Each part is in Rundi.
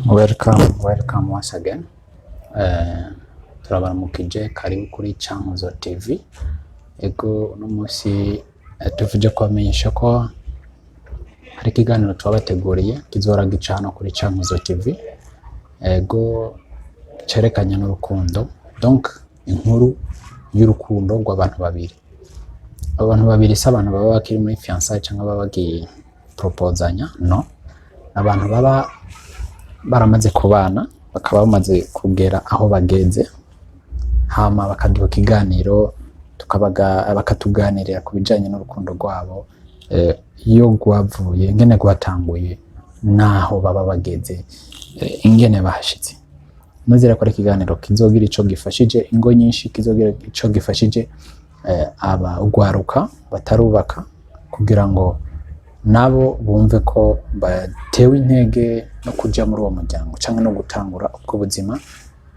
Welcome, welcome once again. Turabaramukije, karibu kuri Cankuzo TV. Ego, uno munsi tuvuje kubamenyesha ko hari ikiganiro twabateguriye kizora gica hano kuri Cankuzo TV. Ego, cerekanye n'urukundo, donc inkuru y'urukundo rw'abantu babiri. Abo bantu babiri si abantu baba bakiri muri fiançailles cyangwa baba bagiye propozanya, no abantu baba baramaze kubana, bakaba bamaze kugera aho bageze, hama bakaduha ikiganiro, tukabaga bakatuganirira ku bijanye n'urukundo rwabo, iyo rwavuye, ingene rwatanguye, n'aho baba bageze, ingene bahashitse. Nizere ko ari ikiganiro kizogira ico gifashije ingo nyinshi, kizogira ico gifashije aba ugwaruka batarubaka, kugira ngo nabo bumve ko batewe intege no kuja muri uwo muryango canke no gutangura ubwo buzima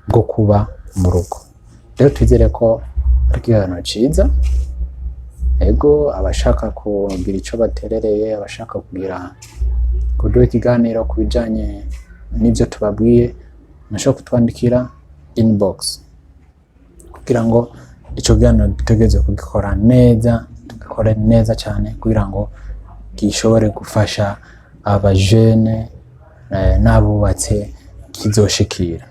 bwo kuba mu rugo. Rero twizere ko ari ikiganiro ciza. Ego, abashaka kugira ico baterereye, abashaka kugira kuduha ikiganiro ku bijanye n'ivyo tubabwiye, mushobora kutwandikira inbox kugira ngo ico kiganiro dutegerezwe kugikora neza, tugikore neza cyane, kugira ngo gishobore gufasha abajene n'abubatse kizoshikira.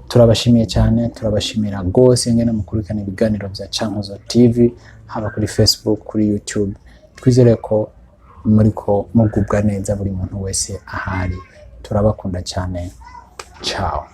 Turabashimiye cyane, turabashimira rwose ingene mukurikirana ibiganiro bya Cankuzo TV, haba kuri Facebook, kuri YouTube. Twizere ko muriko mugubwa neza, buri muntu wese ahari. Turabakunda cyane, ciao.